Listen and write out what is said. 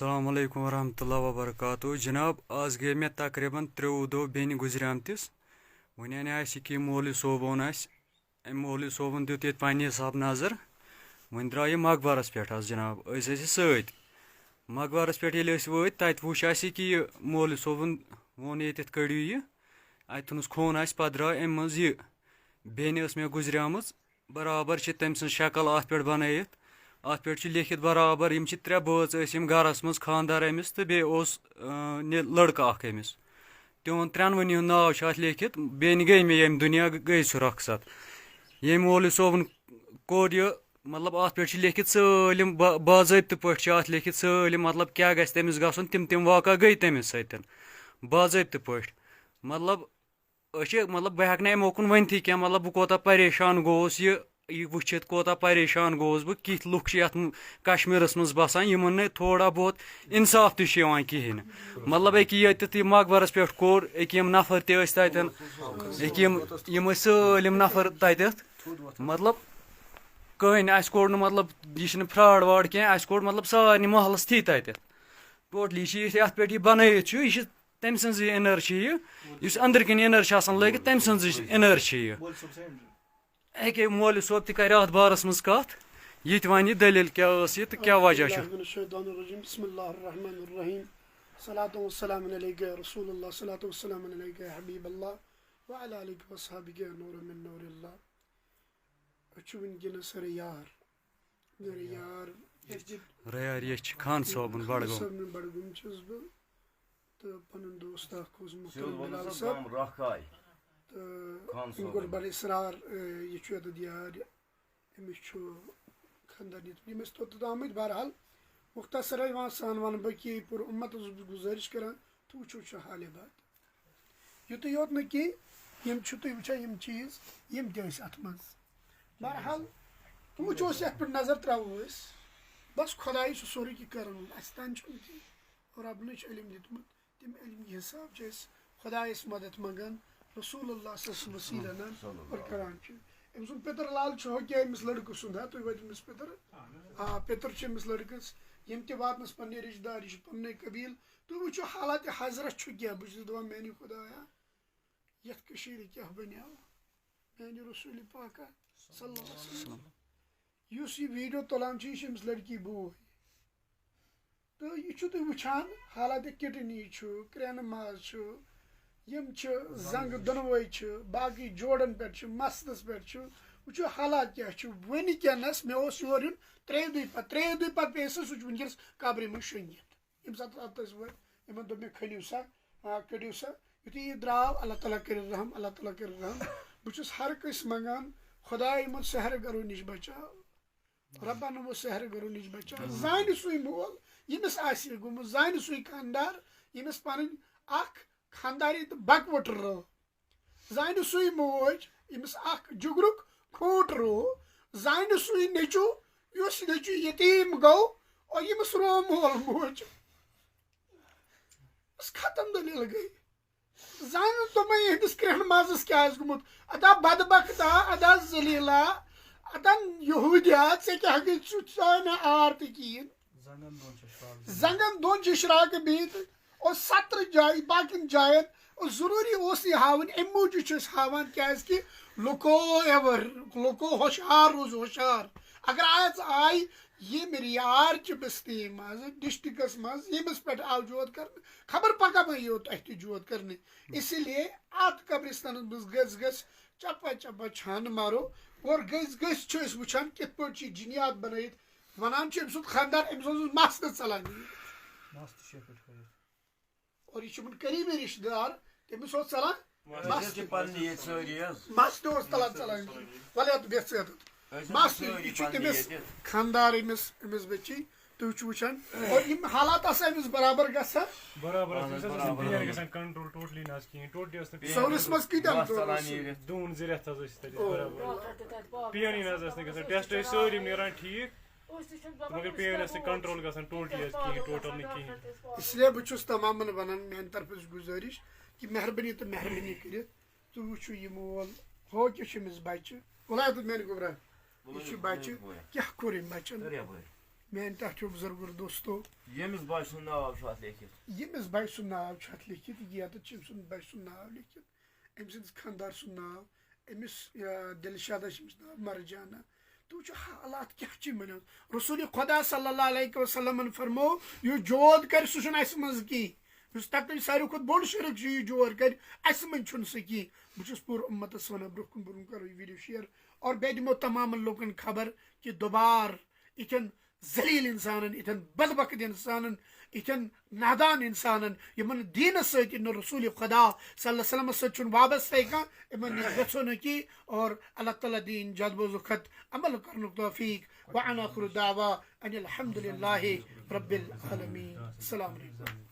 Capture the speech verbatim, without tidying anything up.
السلام علیکم ورحمۃ اللہ وبرکاتہ۔ جناب، آز گٔے مےٚ تقریباً ترٛوٚوُہ دۄہ بیٚنہِ گُزریمتِس۔ وۄنۍ اَنے اَسہِ یہِ کہِ مولوی صٲب اوٚن اَسہِ، أمۍ مولوی صٲبُن دیُت ییٚتہِ پنٛنہِ حساب نظر۔ وۄنۍ درٛاو یہِ مقبرَس پٮ۪ٹھ حظ جناب، أسۍ ٲسۍ یہِ سۭتۍ۔ مقبرَس پٮ۪ٹھ ییٚلہِ أسۍ وٲتۍ، تَتہِ وُچھ اَسہِ یہِ کہِ یہِ مولوی صٲبُن ووٚن ییٚتٮ۪تھ کٔڑِو یہِ، اَتہِ تھوٚونَس خوٗن اَسہِ، پَتہٕ درٛاو اَمہِ منٛز یہِ۔ بیٚنہِ ٲس مےٚ گُزریمٕژ، برابر چھِ تٔمۍ سٕنٛز شکل اَتھ پٮ۪ٹھ بنٲیِتھ۔ اَتھ پٮ۪ٹھ چھُ لیکھِتھ برابر، یِم چھِ ترٛےٚ بٲژ ٲسۍ یِم گرس منٛز، خانٛدار أمِس تہٕ بیٚیہِ اوس، اۭں، نہِ-، لڑکہٕ اکھ أمِس۔ تِہُنٛد ترٛٮ۪نوٕنی ہُنٛد ناو چھُ اَتھ لیکھِتھ۔ بیٚنہِ گٔے مےٚ ییٚمہِ دُنیا، گٔے سُہ رۄخصت۔ ییٚمۍ مولوی صٲبُن کوٚر یہِ، مطلب، اَتھ پٮ۪ٹھ چھُ لیکھِتھ سٲلِم با-، باضٲبطہٕ پٲٹھۍ چھُ اَتھ لیکھِتھ سٲلِم، مطلب، کیٛاہ گژھِ تٔمِس گژھُن، تِم تِم واقعہ گٔے تٔمِس سۭتۍ باضٲبطہٕ پٲٹھۍ۔ مطلب، أسۍ چھِ، مطلب، بہٕ ہٮ۪کہٕ نہٕ اَمہِ مۄکھُن ؤنتھٕے کینٛہہ، مطلب، بہٕ کوٗتاہ پریشان گوٚوُس یہِ، یہِ وٕچھِتھ کوٗتاہ پریشان گوٚوُس بہٕ، کِتھۍ لُکھ چھِ یَتھ م-، کشمیٖرَس منٛز بَسان، یِمَن نہٕ تھوڑا بہت اِنصاف تہِ چھُ یِوان کِہیٖنۍ نہٕ۔ مطلب، أکہِ ییٚتٮ۪تھ یہِ مقبرَس پٮ۪ٹھ کوٚر، أکہِ یِم نفر تہِ ٲسۍ تَتٮ۪ن، أکہِ یِم، یِم ٲسۍ سٲلِم نفر تَتٮ۪تھ، مطلب، کٕہٕنۍ، اَسہِ کوٚر نہٕ، مطلب، یہِ چھِنہٕ fraud واڈ کینٛہہ، اَسہِ کوٚر، مطلب، سارنٕے محلَس تھی تَتٮ۪تھ۔ Totally چھِ یہِ یَتھ پٮ۪ٹھ یہِ بَنٲیِتھ چھُ، یہِ چھِ تٔمۍ سٕنٛز یہِ energy چھِ یہِ، یُس أنٛدرۍ کِنۍ energy چھِ آسان لٲگِتھ، تٔمۍ سٕنٛز یہِ energy چھِ یہِ۔ أکے مولوی صٲب تہِ کَرِ اَتھ بارَس منٛز کَتھ، یہِ تہِ وَنہِ یہِ دٔلیٖل کیٛاہ ٲس یہِ تہٕ کیٛاہ وجہ چھُ۔ أعوذ باللہ من الشیطان الرجیم۔ بسم اللہ الرحمن الرحیم۔ صلاۃ و سلام علیک یا رسول اللہ، صلاۃ و سلام علیک یا حبیب اللہ، وعلی آلک و صحابک یا نور من نور اللہ۔ أسۍ چھِ وٕنکیٚنَس رٔیار۔ رٔیار یَتھ جہِ-، رٔیار یہِ چھِ خان صٲبُن خان بڈگوم۔ صٲبُن بڈگوم چھُس بہٕ۔ تہٕ پنُن دوست اکھ اوس محترم بلال صٲب۔ تہٕ أمۍ کوٚر بڑٕ اصرار، اے، یہِ چھُ یَتَتھ یار، أمِس چھُ خانٛدر نِتھ۔ یِم ٲسۍ توٚتَتھ آمٕتۍ۔ بہرحال، مختصر یِوان سان وَنہٕ بہٕ کہِ پوٗرٕ اُمتَس اوسُس بہٕ گُزٲرِش کران، تہٕ وٕچھِو چھُ حالِ بد۔ یُتُے یوت نہٕ کینٛہہ، یِم چھِو تُہۍ وٕچھان، یِم چیٖز، یِم تہِ ٲسۍ اَتھ منٛز۔ بہرحال، وٕچھو أسۍ یَتھ پٮ۪ٹھ نظر ترٛاوو أسۍ۔ بس خۄدایہِ چھُ سورُے کینٛہہ کرن وول، اَسہِ تام چھُنہٕ کینٛہہ۔ رۄبنٕے چھُ علم دیُتمُت، تَمہِ علمہِ حساب چھِ أسۍ خۄدایَس مدد منٛگان، رسول اللہ صلی اللہ علیہ وسلم وسیلہٕ اَنان اور کران چھِ۔ أمۍ سُنٛد پِتٕر لال چھُ ہُہ کیٛاہ أمِس لٔڑکہٕ سُنٛد، ہا، تُہۍ وٲتِو أمِس پِتٕر؟ آ، پِتٕر چھِ أمِس لٔڑکَس، یِم تہِ واتنَس پنٛنہِ رِشتہٕ دار، یہِ چھُ پنٛنُے قبیٖل۔ تُہۍ وٕچھِو حالاتِ حضرت چھُ کیٛاہ۔ بہٕ چھُس دَپان، میٛانہِ خۄدایا، یَتھ کٔشیٖرِ کیٛاہ بَنیو؟ میٛانہِ رسوٗلِ پاکا صلی اللہ علیہ وسلم۔ یُس یہِ video تُلان چھُ، یہِ چھُ أمِس لڑکی بوے۔ تہٕ یہِ چھُو تُہۍ وٕچھان، حالاتِ kidney چھُ، کرٛٮ۪نہٕ ماز چھُ، یِم چھِ زنٛگہٕ دۄنوَے چھِ، باقٕے جوڑَن پٮ۪ٹھ چھِ، مَستَس پٮ۪ٹھ چھُ۔ وٕچھِو حالات کیٛاہ چھُ۔ وٕنکٮ۪نَس مےٚ اوس یور یُن ترٛیٚیہِ دُہہِ پَتہٕ، ترٛیٚیہِ دُہہِ پَتہٕ پیٚیہِ سُہ، سُہ چھُ وٕنکٮ۪نَس قبرِ منٛز شۄنٛگِتھ۔ ییٚمہِ ساتہٕ اَتھ ٲسۍ وٲتۍ، یِمَن دوٚپ مےٚ، "کھٔنِو سا، آ، کٔڑِو سا۔" یُتھُے یہِ درٛاو، اللہ تعالیٰ کٔرِن رحم، اللہ تعالیٰ کٔرِن رحم۔ بہٕ چھُس ہر کٲنٛسہِ منٛگان، خۄداے، یِمَن سحر گرو نِش بچاو۔ رۄبن ووٚن، سحر گرو نِش بچاو۔ زانہِ سُے مول، ییٚمِس آسہِ یہِ گوٚمُت، زانہِ سُے خانٛدار، ییٚمِس پنٕنۍ اکھ خانٛداری تہٕ بکوٹ رٲو۔ زانہِ سُے موج، ییٚمِس اکھ جُگرُک کھوٗٹ روو۔ زانہِ سُے نیٚچو، یُس نیٚچو یتیٖم گوٚو، اور ییٚمِس روو مول موج۔ بس ختم دٔلیٖل گٔے۔ زانن تِمے یِہنٛدِس کرٛٮ۪ہن مازس کیٛاہ آسہِ گوٚمُت۔ ادا بدبختا، ادا ذلیلا، ادا یہودیا، ژےٚ کیٛاہ گٔے؟ ژٕ ژاے مےٚ آر تہِ کِہیٖنۍ۔ زنٛگن دۄن چھِ شراکہٕ بِہِتھ۔ اور سترٕ جایہِ، باقین جاین۔ اور ضروٗری اوس یہِ ہاوٕنۍ، اَمہِ موٗجوٗب چھِ أسۍ ہاوان، کیٛازِ کہِ لُکو ایور، لُکو ہُشار روٗزِو ہُشار۔ اگر آز آے ییٚمہِ رِیار چہِ بستی منٛز، ڈسٹرکس منٛز، ییٚمِس پٮ۪ٹھ آو جود کرنہٕ، خبر پگاہ ما یِیو تۄہہِ تہِ جود کرنہٕ۔ اسی لیے اتھ قبرستانس منٛز گٔژھ گٔژھ چپا چپا چھانہٕ مارو۔ اور گٔژھ گٔژھ چھِ أسۍ وٕچھان کِتھ پٲٹھۍ چھِ جِنیات بنٲیِتھ۔ ونان چھِ أمۍ سُنٛد خانٛدار، أمۍ سُنٛد اوس مس تہِ ژلان۔ مس تہِ چھُ یِتھ پٲٹھۍ کھٲلِتھ۔ اور یہِ چھُ یِمن قریٖبی رِشتہٕ دار، تٔمِس اوس ژلان مس تہِ۔ پننہِ ییٚتہِ سٲری حظ۔ مس تہِ اوس تلان ژلان۔ ولہٕ یتھ بیٚہہ ژٕ یتھ۔ أسۍ حظ مس چھِ تہِ، سٲری یہِ چھُ پننہِ تٔمِس ییٚتہِ۔ خانٛدار، أمِس، أمِس بچی۔ تُہۍ چھِو وٕچھان، اور یِم حالات آسہٕ أمِس برابر گژھان۔ برابر ٲس، اہن حظ، أمِس ٲس نہٕ برابر۔ پین گژھان control totally نہ حظ کِہیٖنۍ، totally ٲس نہٕ پین۔ سورِس منٛز کۭتیٛاہ مس ژلان نیٖرِتھ۔ دوٗن زٕ رٮ۪تھ حظ ٲسۍ تَتہِ۔ او۔ برابر۔ پینٕے نہ حظ ٲس نہٕ گژھان، test ٲسۍ سٲری نیران ٹھیٖک، مگر پین ٲس نہٕ control گژھان totally حظ کِہیٖنۍ، total نہٕ کِہیٖنۍ۔ اس لیے بہٕ چھُس تمامن ونان، میانہِ طرفہٕ چھِ گُزٲرِش کہِ مہربٲنی تہٕ مہربٲنی کٔرِتھ تُہۍ وٕچھِو یہِ مول، ہو کیٛاہ چھُ أمِس بچہِ، وَلہٕ تہٕ میانہِ گوٚبرا، یہِ چھُ بچہِ، کیٛاہ کوٚر أمۍ بچن؟ میانہِ ٹاٹھیو بُزرگو دوستو، ییٚمِس بچہِ سُنٛد ناو چھُ اَتھ لیکھِتھ۔ ییٚمِس بچہِ سُنٛد ناو چھُ اَتھ لیکھِتھ، ییٚتٮ۪تھ چھُ أمۍ سُنٛد بچہِ سُنٛد ناو لیکھِتھ، أمۍ سٕنٛدِس خانٛدار سُنٛد ناو، أمِس، آ، دِلشادہ چھُ أمِس ناو، مرجانہ۔ تہٕ وٕچھِو حالات کیٛاہ چھِ یِمَن ہٕنٛز۔ رسول خدا صلی اللہ علیہ وسلمن فرمو، یُس جود کرِ، سُہ چھُنہٕ اَسہِ منٛز کینٛہہ۔ یُس تقریٖب ساروی کھۄتہٕ بوٚڑ شرک چھُ، یہِ جور کرِ، اَسہِ منٛز چھُنہٕ سُہ کینٛہہ۔ بہٕ چھُس پوٗرٕ اُمتس وَنان، برٛونٛہہ کُن برٛونٛہہ کُن کرو یہِ video share اور بیٚیہِ دِمو تمامن لوٗکن خبر کہِ دُبار یِتھٮ۪ن ذلیل انسانن، یِتھٮ۪ن بدبخت انسانن، یِتھٮ۪ن نادان انسانن، یِمن دیٖنس سۭتۍ نہٕ رسول خدا صلی اللہ علیہ وسلمس سۭتۍ چھُنہٕ وابستَے کانٛہہ، یِمن نِش گژھو نہٕ کینٛہہ۔ اور اللہ تعالیٰ دِیِن جد بوزُکھ عمل کرنُک توفیق۔ وأنا آخر دعوى أن الحمد لله رب العالمين۔ السلام علیکم۔